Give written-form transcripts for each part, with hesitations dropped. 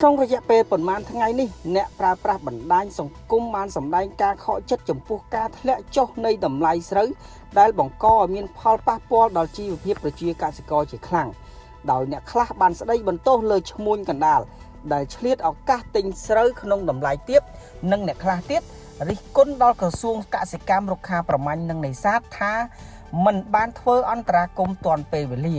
ក្នុងរយៈពេលប៉ុន្មានថ្ងៃនេះអ្នកប្រើប្រាស់បណ្ដាញសង្គមបានសម្ដែងការខកចិត្តចំពោះការធ្លាក់ចុះនៃតម្លៃស្រូវដែលបង្កឲ្យមានផលប៉ះពាល់ដល់ជីវភាពប្រជាកសិករជាខ្លាំងដោយអ្នកខ្លះបានស្ដីបន្ទោសលើឈ្មួញកណ្ដាលដែលឆ្លៀតឱកាសទិញស្រូវក្នុងតម្លៃទាបនិងអ្នកខ្លះទៀតរិះគន់ដល់ក្រសួងកសិកម្មរុក្ខាប្រមាញ់និងនេសាទថាមិនបានធ្វើអន្តរាគមន៍ទាន់ពេលវេលា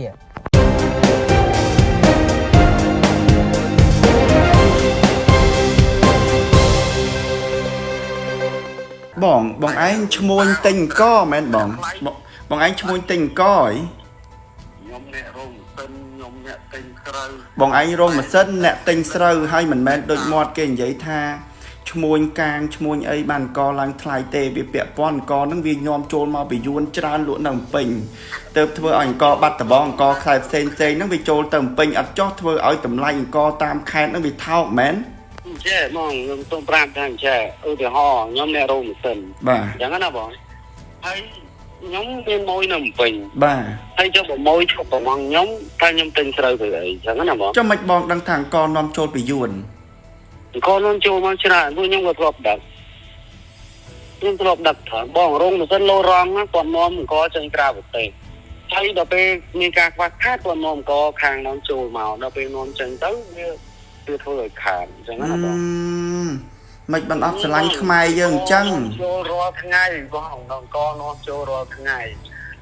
បងបងឯងឈ្មួញទិញអង្គមែនបងបងបងឯងឈ្មួញទិញអង្គហី ខ្ញុំអ្នករោងម៉ាស៊ីនខ្ញុំអ្នកទិញស្រូវ បងឯងរោងម៉ាស៊ីនអ្នកទិញស្រូវហើយមិនមែនដូចមាត់គេនិយាយថាឈ្មួញកាងឈ្មួញអីបានអង្គឡើងថ្លៃទេវាពាក់ព័ន្ធអង្គហ្នឹងវាញោមចូលមកពីយួនច្រើនលក់នៅភ្នំពេញទៅធ្វើឲ្យអង្គបាត់ដបងអង្គខ្សែផ្សេងផ្សេងហ្នឹងវាចូលទៅភ្នំពេញអត់ចោះធ្វើឲ្យតម្លៃអង្គតាមខេត្តហ្នឹងវាថោកមែន ចេះបងខ្ញុំសូមប្រាប់ថាអញ្ចេះឧទាហរណ៍ខ្ញុំអ្នករោងម៉ាស៊ីន បាទ អញ្ចឹងណាបងហើយខ្ញុំមានម៉ួយនៅភ្នំពេញ បាទ ហើយចុះបើម៉ួយឈប់ប្រម៉ងខ្ញុំថាខ្ញុំទិញស្រូវទៅអីអញ្ចឹងណាបង ចុះមិនបងដឹងថាអង្គនាំចូលពីយួន អង្គនាំចូលមកច្រើនពួកខ្ញុំក៏ធ្លាប់ដឹកខ្ញុំធ្លាប់ដឹកថាបងរោងម៉ាស៊ីនលោរងហ្នឹងគាត់នាំអង្គចេញក្រៅប្រទេសហើយដល់ពេលមានការខ្វះខាតគាត់នាំអង្គខាងនាំចូលមកដល់ពេលនាំចេញទៅវាវាធ្វើឲ្យខាតអញ្ចឹងណាបង មិនបានអត់ស្រឡាញ់ខ្មែរយើងអញ្ចឹង ចូលរាល់ថ្ងៃបងអង្គនាំចូលរាល់ថ្ងៃ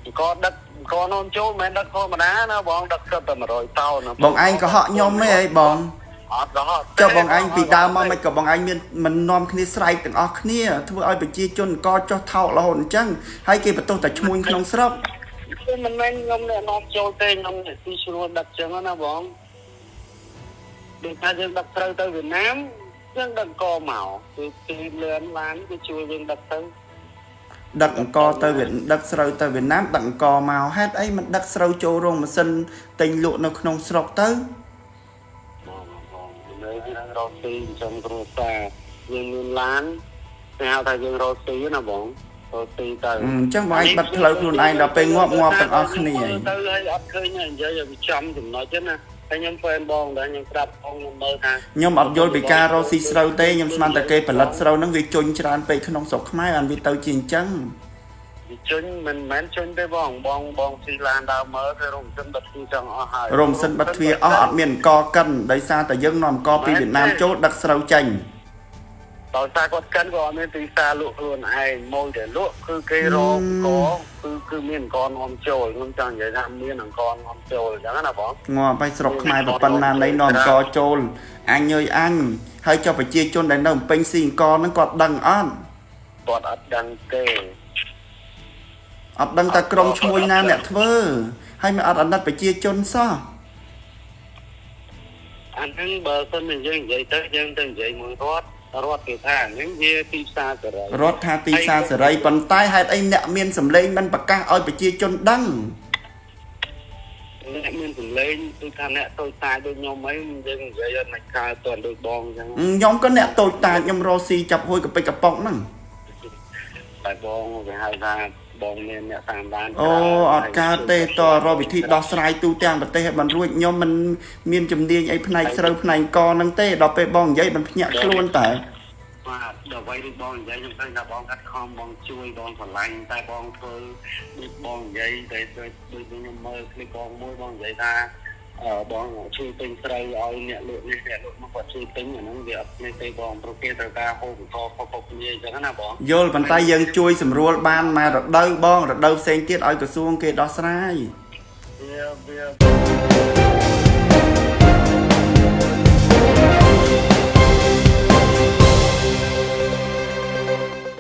អង្គដឹកអង្គនាំចូលមិនមែនដឹកធម្មតាណាបងដឹកសិតតែ100តោនណា បងឯងក៏ហក់ខ្ញុំទេអីបង អត់ក៏ហក់ ចុះបងឯងពីដើមមកមិនក៏បងឯងមានមិននាំគ្នាស្រែកទាំងអស់គ្នាធ្វើឲ្យប្រជាជនកចុះថោករហូតអញ្ចឹងហើយគេបន្ទោសតែឈ្មួញក្នុងស្រុក គឺមិនមែនខ្ញុំអ្នកនាំចូលទេខ្ញុំអ្នកទីស្រួលដឹកចឹងណាបងដូចថាយើងដឹកស្រូវទៅវៀតណាមយើងដឹកកមកគឺទីលឿនបានគឺជួយយើងដឹកទៅ ដឹកអង្គទៅវៀតដឹកស្រូវទៅវៀតណាមដឹកអង្គមកហេតុអីមិនដឹកស្រូវចូលរោងម៉ាស៊ីនទិញលក់នៅក្នុងស្រុកទៅ បងបងនៅយើងរកស៊ីចិញ្ចឹមគ្រួសារយើងមានឡានគេហៅថាយើងរកស៊ីណាបងរកស៊ីទៅ អញ្ចឹងបងឯងបាត់ផ្លូវខ្លួនឯងដល់ពេលងាប់ងាប់ទាំងអស់គ្នា ទៅហើយអត់ឃើញនិយាយឲ្យវាចំចំណុចទេណាតែខ្ញុំហ្វេនបងដែរខ្ញុំប្រាប់បងខ្ញុំមើលថា ខ្ញុំអត់យល់ពីការរកស៊ីស្រូវទេខ្ញុំស្មានតែគេផលិតស្រូវហ្នឹងវាជន់ច្រើនពេកក្នុងស្រុកខ្មែរអានវាទៅជាអញ្ចឹង វាជន់មិនមែនជន់ទេបងបងបងស៊ីឡានដើមមើលគឺរោងសិនបាត់ទ្វារចង់អស់ហើយ រោងម៉ាស៊ីនបិទទ្វារអស់អត់មានអង្គកិនដោយសារតែយើងនាំអង្គពីវៀតណាមចូលដឹកស្រូវចេញ ដោយសារគាត់កិនក៏អត់មានទីផ្សារលក់ខ្លួនឯងមកតែលក់គឺគេរកអង្គគឺគឺមានអង្គនាំចូលខ្ញុំចង់និយាយថាមានអង្គនាំចូលអញ្ចឹងណាបង ងាប់ហើយស្រុកខ្មែរប៉ុណ្ណានៃនាំអង្គចូលអញើយអញហើយចុះប្រជាជនដែលនៅភ្នំពេញស៊ីអង្គហ្នឹងគាត់ដឹងអត់ គាត់អត់ដឹងទេ អត់ដឹងថាក្រុមឈ្មួញណាអ្នកធ្វើហើយមិនអត់អាណិតប្រជាជនសោះ អាហ្នឹងបើសិនជាយើងនិយាយទៅយើងទៅនិយាយមួយរដ្ឋរដ្ឋគេថាហ្នឹងវាទីផ្សារសេរី រដ្ឋថាទីផ្សារសេរីប៉ុន្តែហេតុអីអ្នកមានសម្លេងមិនប្រកាសឲ្យប្រជាជនដឹង អ្នកមានសម្លេងគឺថាអ្នកតូចតាចដូចខ្ញុំអីយើងនិយាយអត់មិនកើតតន់ដូចបងអញ្ចឹង ខ្ញុំក៏អ្នកតូចតាចខ្ញុំរកស៊ីចាប់ហួយកពិចកប៉ុកហ្នឹង តែបងគេហៅថាបងមានអ្នកតាមដាន អូអត់កើតទេតរកវិធីដោះស្រាយទូទាំងប្រទេសឲ្យបានរួចខ្ញុំមិនមានជំនាញអីផ្នែកស្រូវផ្នែកកហ្នឹងទេដល់ពេលបងនិយាយបានភ្ញាក់ខ្លួនតើ បាទដល់អ្វីដូចបងនិយាយខ្ញុំឃើញថាបងកាត់ខំបងជួយបងស្រឡាញ់តែបងធ្វើដូចបងនិយាយតែដូចដូចខ្ញុំមើលឃ្លីបបងមួយបងនិយាយថាអឺបងជួយទិញស្រូវឲ្យអ្នកលក់នេះអ្នកលក់មកគាត់ជួយទិញអាហ្នឹងវាអត់នេះទេបងព្រោះគេត្រូវការហូបបន្តខុសៗគ្នាអញ្ចឹងណាបង យល់ប៉ុន្តែយើងជួយសម្រួលបានមករដូវបងរដូវផ្សេងទៀតឲ្យក្រសួងគេដោះស្រាយ វាវា